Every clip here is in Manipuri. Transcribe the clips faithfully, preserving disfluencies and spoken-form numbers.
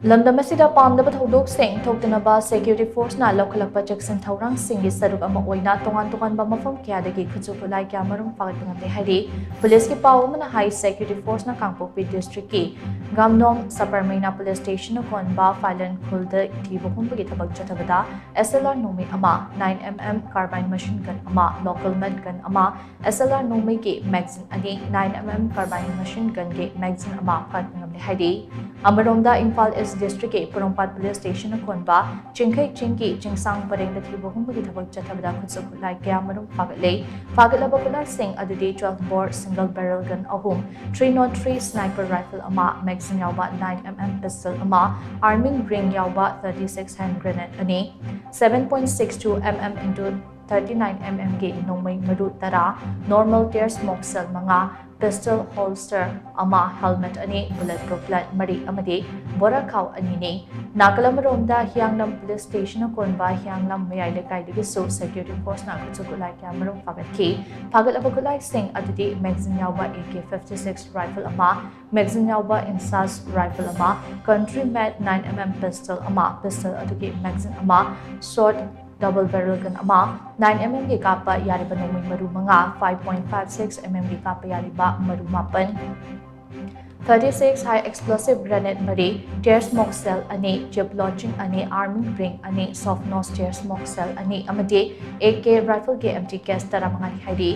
ꯂꯝꯗꯝ ꯑꯁꯤꯗ ꯄꯥꯝꯗꯕ ꯊꯧꯗꯣꯛꯁꯤꯡ ꯊꯣꯛꯇꯅꯕ security forceꯅ ꯂꯧꯈꯠꯂꯛꯄ ꯆꯦꯛꯁꯤꯟ ꯊꯧꯔꯥꯡꯁꯤꯡꯒꯤ ꯁꯔꯨꯛ ꯑꯃ ꯑꯣꯏꯅ ꯇꯣꯉꯥꯟ ꯇꯣꯉꯥꯟꯕ ꯃꯐꯝ ꯀꯌꯥꯗꯒꯤ ꯈꯨꯠꯁꯨ ꯈꯨꯠꯂꯥꯏ ꯀꯌꯥ ꯃꯔꯨꯝ ꯐꯥꯒꯠꯄ ꯉꯝꯂꯦ ꯍꯥꯏꯔꯤ꯫ ꯄꯨꯂꯤꯁꯀꯤ ꯄꯥꯎ ꯑꯃꯅ ꯍꯥꯏ, security forceꯅ ꯀꯥꯡꯄꯣꯛꯄꯤ districtꯀꯤ ꯒꯥꯝꯅꯣꯡ ꯁꯄꯔꯃꯩꯅ police stationꯅ ꯀꯣꯟꯕ ꯐꯥꯏꯂꯟ ꯈꯨꯜꯗ ꯊꯤꯕ ꯍꯨꯝꯕꯒꯤ ꯊꯕꯛ ꯆꯠꯊꯕꯗ S L R ꯅꯣꯡꯃꯩ ꯑꯃ, nine M M carbine machine gun ꯑꯃ, local machine gun ꯑꯃ, S L R ꯅꯣꯡꯃꯩꯒꯤ magazine ꯑꯅꯤ, nine M M carbine machine gunꯒꯤ magazine ꯑꯃ ꯐꯥꯒꯠꯄ ꯉꯝꯂꯦ ꯍꯥꯏꯔꯤ꯫ ꯑꯃꯔꯣꯝꯗ ꯏꯝꯐꯥꯜ East districtꯀꯤ ꯄꯣꯔꯣꯝꯄꯥꯠ police stationꯅ ꯀꯣꯟꯕ ꯆꯤꯡꯈꯩ ꯆꯤꯡꯒꯤ ꯆꯤꯡꯁꯥꯡ ꯄꯔꯦꯡꯗ ꯊꯤꯕ ꯍꯨꯝꯕꯒꯤ ꯊꯕꯛ ꯆꯠꯊꯕꯗ ꯈꯨꯠꯁꯨ ꯈꯨꯠꯂꯥꯏ ꯀꯌꯥ ꯃꯔꯨꯝ ꯐꯥꯒꯠꯂꯦ꯫ ꯐꯥꯒꯠꯂꯕ ꯈꯨꯠꯂꯥꯏꯁꯤꯡ ꯑꯗꯨꯗꯤ twelve bore single barrel gun ꯑꯍꯨꯝ, three nought three sniper rifle ꯑꯃ, magazine ꯌꯥꯎꯕ nine M M pistol ꯑꯃ, arming ring ꯌꯥꯎꯕ thirty six hand grenade ꯑꯅꯤ, seven point six two M M into thirty nine M M ꯒꯤ ꯅꯣꯡꯃꯩ ꯃꯔꯨ ꯇꯔꯥ, normal tear smoke shell ꯃꯉꯥ, pistol holster ꯑꯃ, helmet ꯑꯅꯤ, bullet proof belt ꯃꯔꯤ ꯑꯃꯗꯤ ꯕꯣꯔꯥꯈꯥꯎ ꯑꯅꯤꯅꯤ꯫ ꯅꯥꯀꯜ ꯑꯃꯔꯣꯝꯗ ꯍꯤꯌꯥꯡꯂꯝ police stationꯅ ꯀꯣꯟꯕ ꯍꯤꯌꯥꯡꯂꯝ ꯃꯌꯥꯏ ꯂꯩꯀꯥꯏꯗꯒꯤꯁꯨ security forceꯅ ꯈꯨꯠꯁꯨ ꯈꯨꯠꯂꯥꯏ ꯀꯌꯥ ꯃꯔꯨꯝ ꯐꯥꯒꯠꯈꯤ꯫ ꯐꯥꯒꯠꯂꯕ ꯈꯨꯠꯂꯥꯏꯁꯤꯡ ꯑꯗꯨꯗꯤ magazine ꯌꯥꯎꯕ A K fifty six rifle ꯑꯃ, magazine ꯌꯥꯎꯕ INSAS rifle ꯑꯃ, country made nine M M pistol ꯑꯃ, pistol ꯑꯗꯨꯒꯤ magazine ꯑꯃ, short double barrel gun ꯑꯃ, nine M M ꯒꯤ ꯀꯥꯞꯄ ꯌꯥꯔꯤꯕ ꯅꯣꯡꯃꯩ ꯃꯔꯨ ꯃꯉꯥ, five point five six M M ꯒꯤ ꯀꯥꯞꯄ ꯌꯥꯔꯤꯕ ꯃꯔꯨ ꯃꯥꯄꯟ, thirty six high explosive grenade ꯃꯔꯤ, tear smoke shell ꯑꯅꯤ, tube launching ꯑꯅꯤ, arming ring ꯑꯅꯤ, soft nose tear smoke shell ꯑꯅꯤ ꯑꯃꯗꯤ A K rifleꯒꯤ empty case ꯇꯔꯥꯃꯉꯥꯅꯤ ꯍꯥꯏꯔꯤ꯫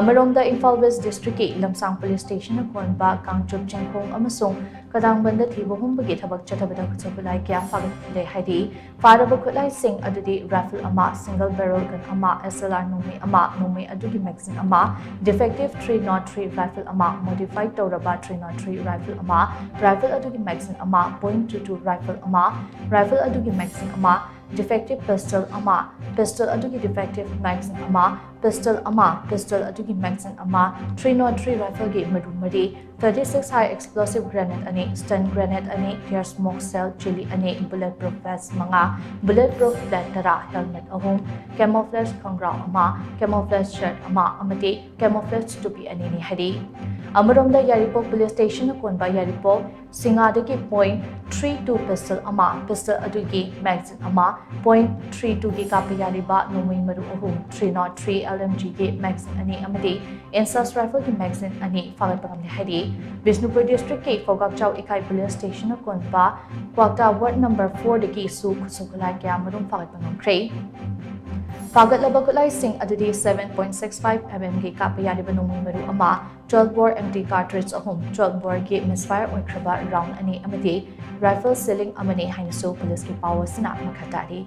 ꯑꯃꯔꯣꯝꯗ ꯏꯝꯐꯥꯜ West districtꯀꯤ ꯂꯝꯁꯥꯡ police stationꯅ ꯀꯣꯟꯕ ꯀꯥꯡꯆꯨꯞ ꯆꯤꯡꯈꯣꯡ ꯑꯃꯁꯨꯡ ꯀꯗꯥꯡꯕꯟꯗ ꯊꯤꯕ ꯍꯨꯝꯕꯒꯤ ꯊꯕꯛ ꯆꯠꯊꯕꯗ ꯈꯨꯠꯁꯨ ꯈꯨꯠꯂꯥꯏ ꯀꯌꯥ ꯐꯥꯒꯠꯂꯦ ꯍꯥꯏꯔꯤ꯫ ꯐꯥꯔꯕ ꯈꯨꯠꯂꯥꯏꯁꯤꯡ ꯑꯗꯨꯗꯤ rifle ꯑꯃ, single barrel gun ꯑꯃ, S L R ꯅꯣꯡꯃꯩ ꯑꯃ, ꯅꯣꯡꯃꯩ ꯑꯗꯨꯒꯤ magazine ꯑꯃ, defective three nought three rifle ꯑꯃ, modified ꯇꯧꯔꯕ three nought three rifle ꯑꯃ, rifle ꯑꯗꯨꯒꯤ magazine ꯑꯃ, point two two rifle ꯑꯃ, rifle ꯑꯗꯨꯒꯤ magazine ꯑꯃ, defective pistol ꯑꯃ, pistol ꯑꯗꯨꯒꯤ defective magazine ꯑꯃ, pistol ꯑꯃ, pistol ꯑꯗꯨꯒꯤ magazine ꯑꯃ, three nought three rifleꯒꯤ ꯃꯔꯨ ꯃꯔꯤ, thirty six high explosive grenade ꯑꯅꯤ, stun grenade ꯑꯅꯤ, tear smoke shell ꯆꯤꯂꯤ ꯑꯅꯤ, bullet proof vest ꯃꯉꯥ, bullet proof belt ꯇꯔꯥ, helmet ꯑꯍꯨꯝ, camouflage ꯈꯣꯡꯒ꯭ꯔꯥꯎ ꯑꯃ, camouflage shirt ꯑꯃ ꯑꯃꯗꯤ camouflage ꯇꯨꯄꯤ ꯑꯅꯤꯅꯤ ꯍꯥꯏꯔꯤ꯫ ꯑꯃꯔꯣꯝꯗ ꯌꯥꯏꯔꯤꯄꯣꯛ police stationꯅ ꯀꯣꯟꯕ ꯌꯥꯏꯔꯤꯄꯣꯛ ꯁꯤꯡꯒꯥꯗꯒꯤ point three two pistol ꯑꯃ, pistol ꯑꯗꯨꯒꯤ magazine ꯑꯃ, point three twoꯒꯤ ꯀꯥꯞꯄ ꯌꯥꯔꯤꯕ ꯅꯣꯡꯃꯩ ꯃꯔꯨ ꯑꯍꯨꯝ, three not three LMGꯒꯤ magazine ꯑꯅꯤ ꯑꯃꯗꯤ INSAS rifleꯒꯤ magazine ꯑꯅꯤ ꯐꯥꯒꯠꯄ ꯉꯝꯂꯦ ꯍꯥꯏꯔꯤ꯫ ꯕꯤꯁꯅꯨꯄꯨꯔ districtꯀꯤ ꯐꯧꯒꯥꯛꯆꯥꯎ ꯏꯀꯥꯏ police stationꯅ ꯀꯣꯟꯕ ꯀ꯭ꯋꯥꯛꯇꯥ ward number fourꯗꯒꯤꯁꯨ ꯈꯨꯠꯁꯨ ꯈꯨꯠꯂꯥꯏ ꯀꯌꯥ ꯃꯔꯨꯝ ꯐꯥꯒꯠꯄ ꯉꯝꯈ꯭ꯔꯦ꯫ ꯐꯥꯒꯠꯂꯕ ꯈꯨꯠꯂꯥꯏꯁꯤꯡ ꯑꯗꯨꯗꯤ seven point six five MMꯒꯤ ꯀꯥꯞꯄ ꯌꯥꯔꯤꯕ ꯅꯣꯡꯃꯩ ꯃꯔꯨ ꯑꯃ, twelve bore empty cartridge ꯑꯍꯨꯝ, twelve boreꯒꯤ misfire ꯑꯣꯏꯈ꯭ꯔꯕ round ꯑꯅꯤ ꯑꯃꯗꯤ rifle sling ꯑꯃꯅꯤ ꯍꯥꯏꯅꯁꯨ policeꯀꯤ ꯄꯥꯎ ꯑꯁꯤꯅ ꯃꯈꯥ ꯇꯥꯔꯤ꯫